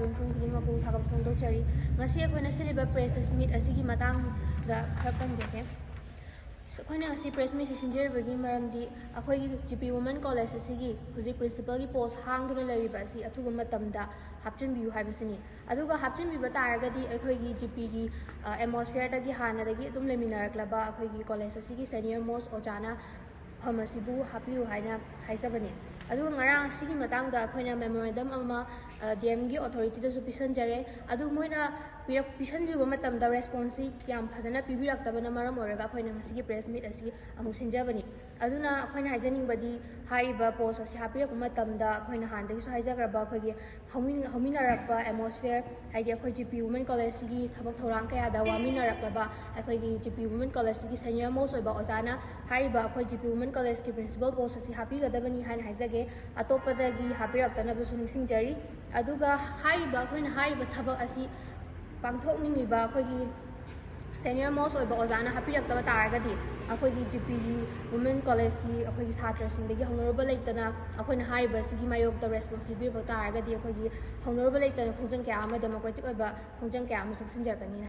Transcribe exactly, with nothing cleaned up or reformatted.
ꯃꯤꯄꯨꯝ ꯈꯨꯗꯤꯡꯃꯛꯄꯨ ꯊꯥꯒꯠꯄ ꯐꯣꯡꯗꯣꯛꯆꯔꯤ꯫ ꯉꯁꯤ ꯑꯩꯈꯣꯏꯅ ꯁꯤꯜꯂꯤꯕ press meet ꯑꯁꯤꯒꯤ ꯃꯇꯥꯡꯗ ꯈꯔ ꯄꯟꯖꯒꯦ꯫ ꯑꯩꯈꯣꯏꯅ ꯉꯁꯤ press meet ꯁꯤ ꯁꯤꯟꯖꯔꯤꯕꯒꯤ ꯃꯔꯝꯗꯤ ꯑꯩꯈꯣꯏꯒꯤ G P Women College ꯑꯁꯤꯒꯤ ꯍꯧꯖꯤꯛ principalꯒꯤ post ꯍꯥꯡꯗꯨꯅ ꯂꯩꯔꯤꯕ ꯑꯁꯤ ꯑꯊꯨꯕ ꯃꯇꯝꯗ ꯍꯥꯞꯆꯤꯟꯕꯤꯌꯨ ꯍꯥꯏꯕꯁꯤꯅꯤ꯫ ꯑꯗꯨꯒ ꯍꯥꯞꯆꯤꯟꯕꯤꯕ ꯇꯥꯔꯒꯗꯤ ꯑꯩꯈꯣꯏꯒꯤ G Pꯒꯤ, ꯑ, atmosphereꯗꯒꯤ ꯍꯥꯟꯅꯗꯒꯤ ꯑꯗꯨꯝ ꯂꯩꯃꯤꯟꯅꯔꯛꯂꯕ ꯑꯩꯈꯣꯏꯒꯤ college ꯑꯁꯤꯒꯤ senior most ꯑꯣꯖꯥꯅ ꯐꯝ ꯑꯁꯤꯕꯨ ꯍꯥꯞꯄꯤꯌꯨ ꯍꯥꯏꯅ ꯍꯥꯏꯖꯕꯅꯤ꯫ ꯑꯗꯨꯒ ꯉꯔꯥꯡ ꯑꯁꯤꯒꯤ ꯃꯇꯥꯡꯗ ꯑꯩꯈꯣꯏꯅ memorandum ꯑꯃ, ꯑ, D Mꯒꯤ authorityꯗꯁꯨ ꯄꯤꯁꯟꯖꯔꯦ꯫ ꯑꯗꯨ ꯃꯣꯏꯅ ꯄꯤꯔꯛ-, ꯄꯤꯁꯟꯗ꯭ꯔꯤꯕ ꯃꯇꯝꯗ responseꯁꯤ ꯌꯥꯝ ꯐꯖꯅ ꯄꯤꯕꯤꯔꯛꯇꯕꯅ ꯃꯔꯝ ꯑꯣꯏꯔꯒ ꯑꯩꯈꯣꯏꯅ ꯉꯁꯤꯒꯤ press meet ꯑꯁꯤ ꯑꯃꯨꯛ ꯁꯤꯟꯖꯕꯅꯤ꯫ ꯑꯗꯨꯅ ꯑꯩꯈꯣꯏꯅ ꯍꯥꯏꯖꯅꯤꯡꯕꯗꯤ ꯍꯥꯏꯔꯤꯕ post ꯑꯁꯤ ꯍꯥꯞꯄꯤꯔꯛꯄ ꯃꯇꯝꯗ ꯑꯩꯈꯣꯏꯅ ꯍꯥꯟꯅꯗꯒꯤꯁꯨ ꯍꯥꯏꯖꯈ꯭ꯔꯕ ꯑꯩꯈꯣꯏꯒꯤ ꯍꯧꯃꯤꯟ-, ꯍꯧꯃꯤꯟꯅꯔꯛꯄ atmosphere, ꯍꯥꯏꯗꯤ ꯑꯩꯈꯣꯏ G P Women Collegeꯁꯤꯒꯤ ꯊꯕꯛ ꯊꯧꯔꯥꯡ ꯀꯌꯥꯗ ꯋꯥꯃꯤꯟꯅꯔꯛꯂꯕ ꯑꯩꯈꯣꯏꯒꯤ G P Women Collegeꯁꯤꯒꯤ senior most ꯑꯣꯏꯕ ꯑꯣꯖꯥꯅ ꯍꯥꯏꯔꯤꯕ ꯑꯩꯈꯣꯏ G P Women Collegeꯀꯤ principal post ꯑꯁꯤ ꯍꯥꯞꯄꯤꯒꯗꯕꯅꯤ ꯍꯥꯏꯅ ꯍꯥꯏꯖꯒꯦ꯫ ꯑꯇꯣꯞꯄꯗꯒꯤ ꯍꯥꯞꯄꯤꯔꯛꯇꯅꯕꯁꯨ ꯅꯤꯡꯁꯤꯡꯖꯔꯤ꯫ ꯑꯗꯨꯒ ꯍꯥꯏꯔꯤꯕ, ꯑꯩꯈꯣꯏꯅ ꯍꯥꯏꯔꯤꯕ ꯊꯕꯛ ꯑꯁꯤ ꯄꯥꯡꯊꯣꯛꯅꯤꯡꯂꯤꯕ ꯑꯩꯈꯣꯏꯒꯤ senior most ꯑꯣꯏꯕ ꯑꯣꯖꯥꯅ ꯍꯥꯞꯄꯤꯔꯛꯇꯕ ꯇꯥꯔꯒꯗꯤ ꯑꯩꯈꯣꯏꯒꯤ G Pꯒꯤ Women Collegeꯀꯤ ꯑꯩꯈꯣꯏꯒꯤ ꯁꯥꯇ꯭ꯔꯁꯤꯡꯗꯒꯤ ꯍꯧꯅꯔꯨꯕ ꯂꯩꯇꯅ ꯑꯩꯈꯣꯏꯅ ꯍꯥꯏꯔꯤꯕꯁꯤꯒꯤ ꯃꯥꯌꯣꯛꯇ response ꯄꯤꯕꯤꯔꯛꯄ ꯇꯥꯔꯒꯗꯤ ꯑꯩꯈꯣꯏꯒꯤ ꯍꯧꯅꯔꯨꯕ ꯂꯩꯇꯅ ꯈꯣꯡꯖꯪ ꯀꯌꯥ ꯑꯃ, democratic ꯑꯣꯏꯕ ꯈꯣꯡꯖꯪ ꯀꯌꯥ ꯑꯃ ꯆꯪꯁꯤꯟꯖꯔꯛꯀꯅꯤ꯫